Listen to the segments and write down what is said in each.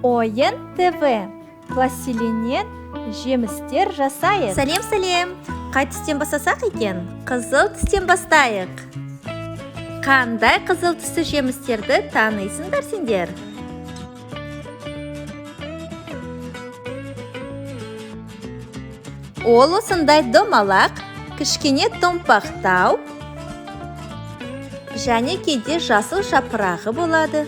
Ойын ТВ. Пластилиннен жемістер жасайық. Сәлем, сәлем. Қай түстен бастасақ екен? Қызыл түстен бастайық. Қандай қызыл түсті жемістерді танисыңдар сендер? Ол осындай домалақ, кішкене томпақтау және кейде жасыл жапырағы болады.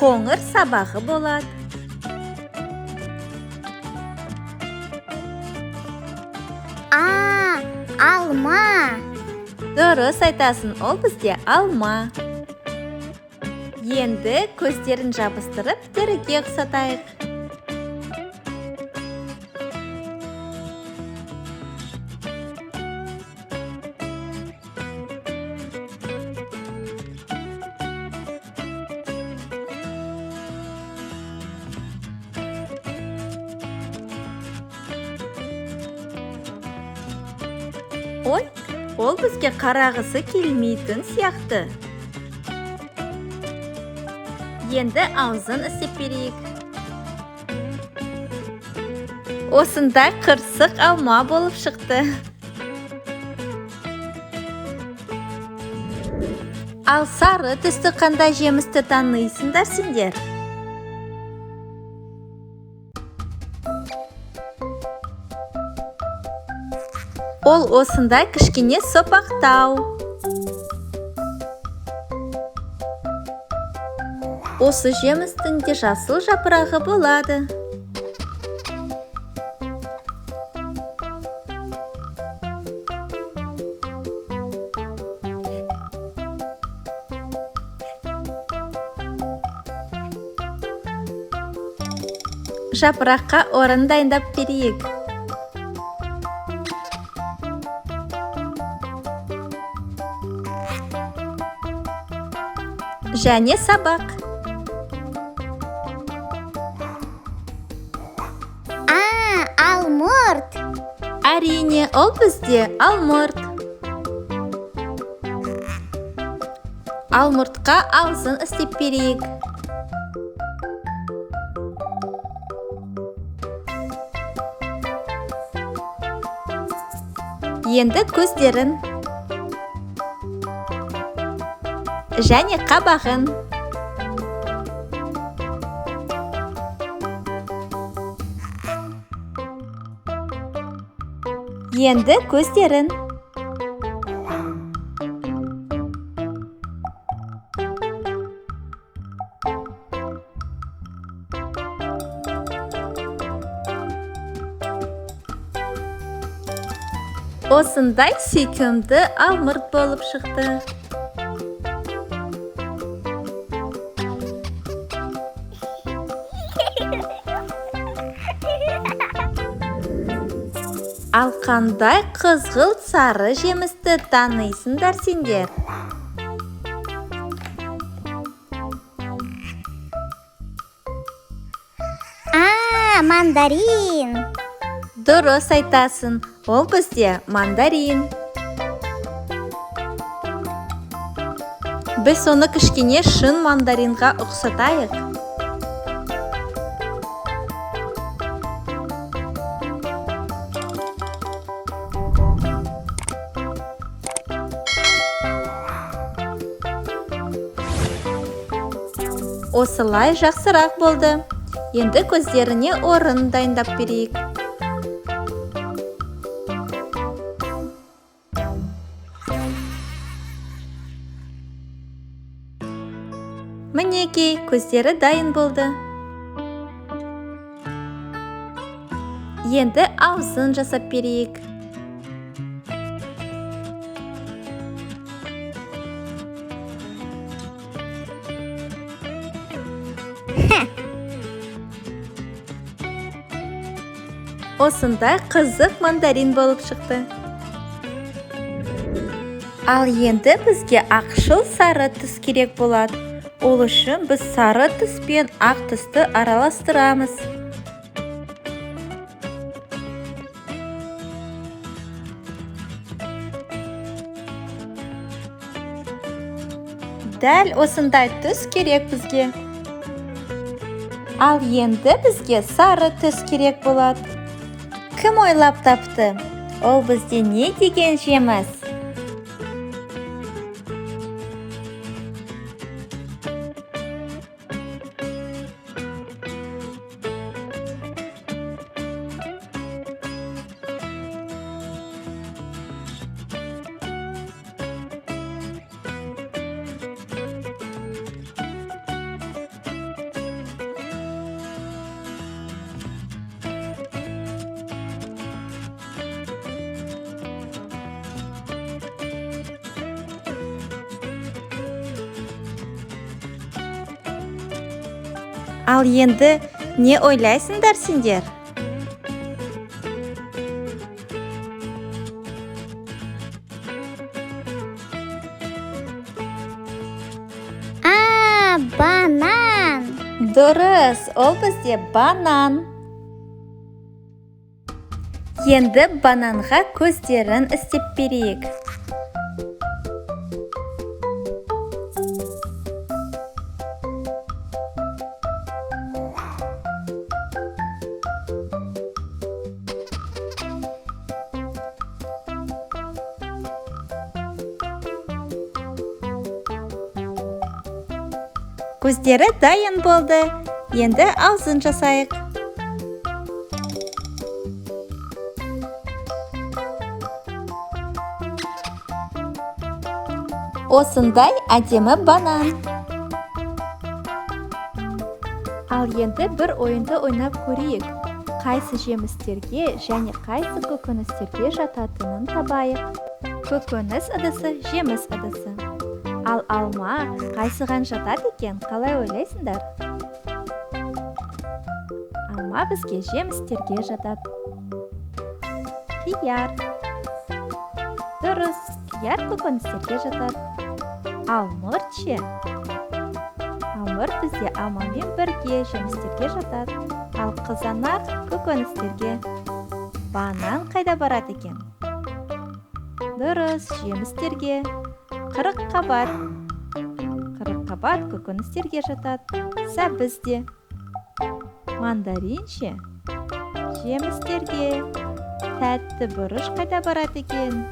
Қоңыр сабағы болады. А, алма. Дұрыс айтасың, ол бізде алма. Енді көздерін жабыстырып теріге ұқсатайық. Ой, ол бізге қарағысы келмейтін сияқты. Енді аузын істеп берейік. Осындай қырсық алма болып шықты. Ал сары түсті қандай жемісті танисыңдар сендер? Ол осындай кішкене сопақтау. Осы жемістің де жасыл жапырағы болады. Жапыраққа орын дайындап берейік. Және сабақ. А, алмұрт. Әрине, ол бізде алмұрт. Алмұртқа аузын істеп берейік. Енді көздерін және қабағын. Енді көздерін. Осындай сүйкімді алмұрт болып шықты. Ал қандай қызғылт сары жемісті танисыңдар сендер? А, мандарин. Дұрыс айтасың, ол бізде мандарин. Біз оны кішкене шын мандаринға ұқсатайық. Осылай жақсырақ болды. Енді көздеріне орын дайындап берейік. Мінекей, көздері дайын болды. Енді аузын жасап берейік. Осындай қызық мандарин болып шықты. Ал енді бізге ақшыл сары түс керек болады. Ол үшін біз сары түс пен ақ түсті араластырамыз. Дәл осындай түс керек бізге. Ал енді бізге сары түс керек болады. Кім ойлап тапты? Ол бізде не деген жеміс? Ал енді не ойлайсыңдар сендер? А, банан. Дұрыс, ол бізде банан. Енді бананға көздерін істеп берейік. Көздері дайын болды. Енді аузын жасайық. Осындай әдемі банан. Ал енді бір ойынды ойнап көрейік. Қайсы жемістерге және қайсы көкөністерге жататынын табайық. Көкөніс ыдысы, жеміс ыдысы. Ал алма қайсыған жатады екен, қалай ойлайсыңдар? Алма бізге жемістерге жатады. Қияр. Дұрыс, қияр көкөністерге жатады. Алмұрт ше? Алмұрт бізде алмамен бірге жемістерге жатады. Ал қызанақ көкөністерге. Банан қайда барады екен? Дұрыс, жемістерге. Қырыққабат. Қырыққабат көкөністерге жатады. Сәбіз де. Мандарин ше? Жемістерге. Тәтті бұрыш қайда барады екен?